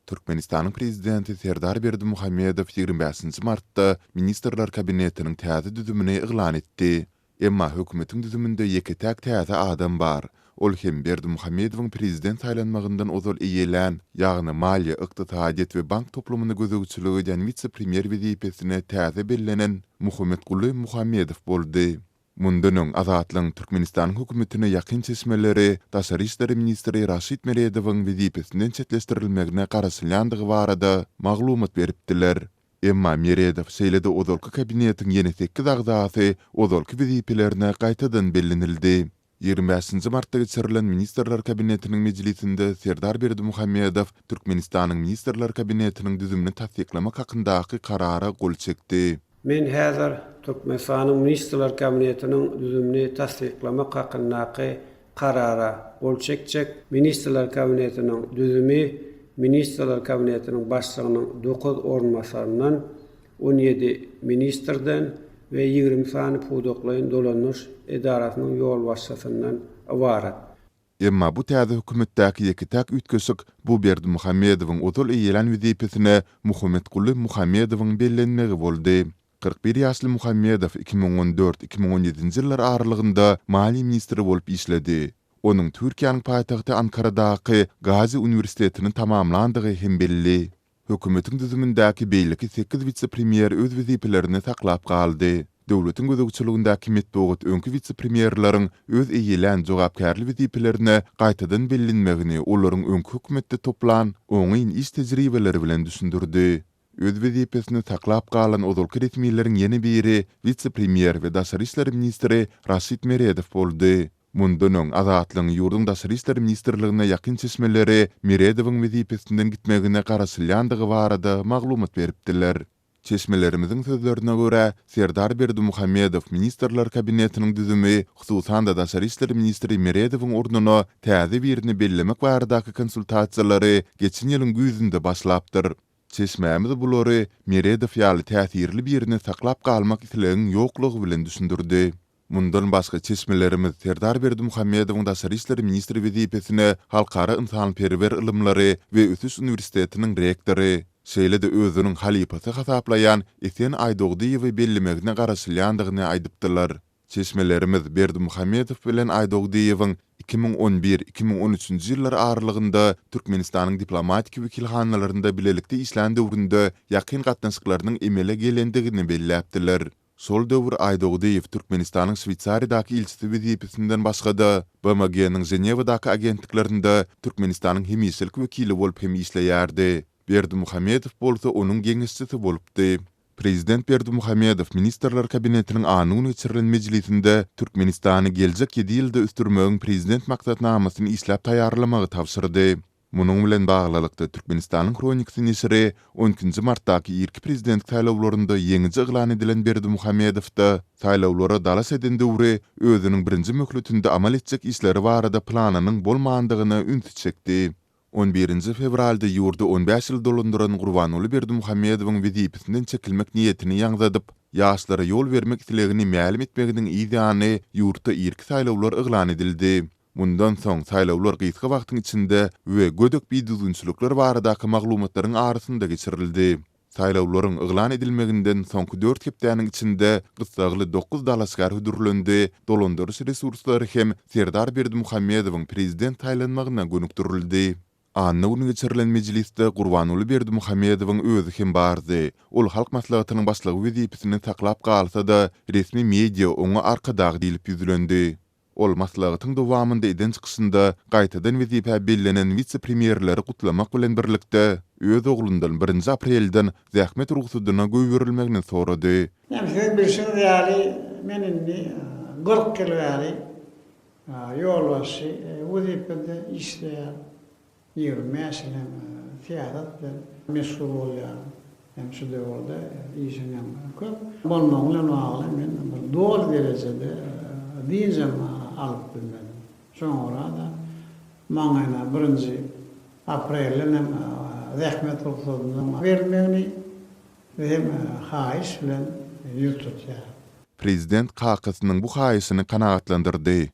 Türkmenistanyň Prezidenti Serdar Berdimuhamedow 25-nji martda Ministrler Kabinetiniň täze düzümini yglan etdi. Emma hökümetiň düzüminde ýeke-täk täze adam bar. Ol hem Berdimuhamedowyň prezident saýlanmagyndan ozal eýelän, ýagny maliýe, ykdysadyýet we bank toplumyna gözegçilik edýän wise-premýer wezipesine täze bellenen Muhammetguly Muhammedow boldy. Mundan öň Azatlygyň Türkmenistanyň hökümetine ýakyn çeşmeleri daşary işler ministri Raşid Meredowyň wezipesinden çetleşdirilmegine garaşylýandygy barada maglumat beripdiler. Emma Meredow şeýle-de ozalky kabinetiň ýene sekiz agzasy ozalky wezipelerine gaýtadan bellenildi. 25-nji martda geçirilen Ministrler Kabinetiniň mejlisinde Serdar Berdimuhamedow Türkmenistanyň Ministrler Kabinetiniň düzümini tassyklamak hakyndaky Karara gol çekdi. Men häzir Türkmenistanyň Ministrler Kabinetiniň düzümini tassyklamak hakyndaky Karara gol çekjek. Ministrler Kabinetiniň düzümi Ministrler Kabinetiniň Başlygynyň dokuz orunbasaryndan, 17 ministrden we 20 sany pudaklaýyn dolandyryş edarasynyň ýolbaşçysyndan ybarat. Emma bu täze hökümetdäki ýeke-täk üýtgeşik bu Berdimuhamedowyň ozal eýelän wezipesine Muhammetguly Muhammedowyň bellenmegi boldy. 41 ýaşly Muhammedow 2014, 2017-nji ýyllar aralygynda maliýe ministri bolup işledi. Onuň Türkiýäniň paýtagty Ankaradaky Gazi uniwersitetini tamamlandygy hem belli. Hökümetiň düzümindäki beýleki sekiz wise-premýer öz wezipelerini saklap galdy. Döwletiň gözegçiligindäki metbugat öňki wise-premýerleriň öz eýelän jogapkärli wezipelerine gaýtadan bellenmegini olaryň öňki hökümetde toplan oňyn iş tejribeleri bilen düşündirdi. Öz wezipesini saklap galan ozalky resmileriň ýene biri wise-premýer we daşary işler ministri Raşid Meredow boldy. Mundan öň, Azatlygyň ýurduň Daşary işler ministrligine ýakyn çeşmeleri Meredowyň wezipesinden gitmegine garaşylýandygy barada maglumat beripdiler. Çeşmelerimiziň sözlerine görä, Serdar Berdimuhamedow Ministrler Kabinetiniň düzümi, hususan-da daşary işler ministri Meredowyň ornuna täze birini bellemek baradaky konsultasiýalary geçen ýylyň güýzünde başlapdyr. Çeşmämiz bulary Meredow ýaly täsirli birini saklap galmak islegiň ýoklugy bilen düşündirdi. Mundan başga çeşmelerimiz Serdar Berdimuhamedowyň daşary işler ministri wezipesine Halkara ynsanperwer ylymlary we ösüş uniwersitetiniň rektory, şeýle-de özüniň halypasy hasaplaýan Esen Aýdogdyýewi bellemegine garaşylýandygyny aýdypdylar. Çeşmelerimiz Berdimuhamedow bilen Aýdogdyýewiň 2011, 2013-nji ýyllar aralygynda Türkmenistanyň diplomatik wekilhanalarynda bilelikde işlän döwründe ýakyn gatnaşyklarynyň emele gelendigini belläpdiler. Şol döwür Aýdogdyýew Türkmenistanyň Şweýsariýadaky ilçisi wezipesinden başga-da, BMG-niň Ženewadaky agentliklerinde Türkmenistanyň hemişelik wekili bolup hem işleýärdi. Berdimuhamedow bolsa onuň geňeşçisi bolupdy. Prezident Berdimuhamedow Ministrler Kabinetiniň anna güni geçirilen mejlisinde Türkmenistany geljek ýedi ýylda ösdürmegiň Prezident maksatnamasyny işläp taýýarlamagy tabşyrdy. Munuň bilen baglylykda, Türkmenistanyň Hronikasy neşiri on ikinji martdaky irki prezident saýlawlarynda ýeňiji yglan edilen Berdimuhamedowda saýlawlara dalaş eden döwri özüniň birinji möhletinde amal etjek işleri barada planynyň bolmandygyna ünsi çekdi. On birinji fewralda ýurdy on bäş ýyl dolandyran Gurbanguly Berdimuhamedowyň wezipesinden çekilmek niýetini ýaňzadyp, ýaşlara ýol bermek islegini mälim etmeginiň yz ýany ýurtda irki saýlawlar yglan edildi. Mundan soň saýlawlar gysga wagtyň içinde we gödek bidüzgünçilikler baradaky maglumatlaryň arasynda geçirildi. Saýlawlaryň yglan edilmeginden soňky dört hepdäniň içinde gyssagly dokuz dalaşgär hödürlendi, dolandyryş resurslary hem Serdar Berdimuhamedowyň prezident saýlanmagyna gönükdirildi. Anna güni geçirilen mejlisde Gurbanguly Berdimuhamedowyň özi hem bardy. Ol Halk Maslahatynyň Başlygy wezipesini saklap galsa-da, resmi media oňa Arkadag diýlip ýüzlendi. Ol maslahatyň dowamynda eden çykyşynda gaýtadan wezipä bellenen wise-premýerleri gutlamak bilen birlikde, öz oglundan birinji aprelden zähmet rugsadyna goýberilmegini sorady. Ýa siziň bilşiňiz ýaly, men indi 40 ýyl bäri ýolbaşçy wezipede işleýän. 25 ýyl hem syýasat bilen meşgul bolýaryn. Hem şu döwürde işiň hem köp bolmagy bilen bagly men bir doly derejede dynjam alyp bilmedim. Şoňa görä-de maňa birinji aprelden hem zähmet rugsadynyň berilmegini hem haýyş bilen ýüz tutýaryn. Prezident kakasynyň bu haýyşyny kanagatlandyrdy.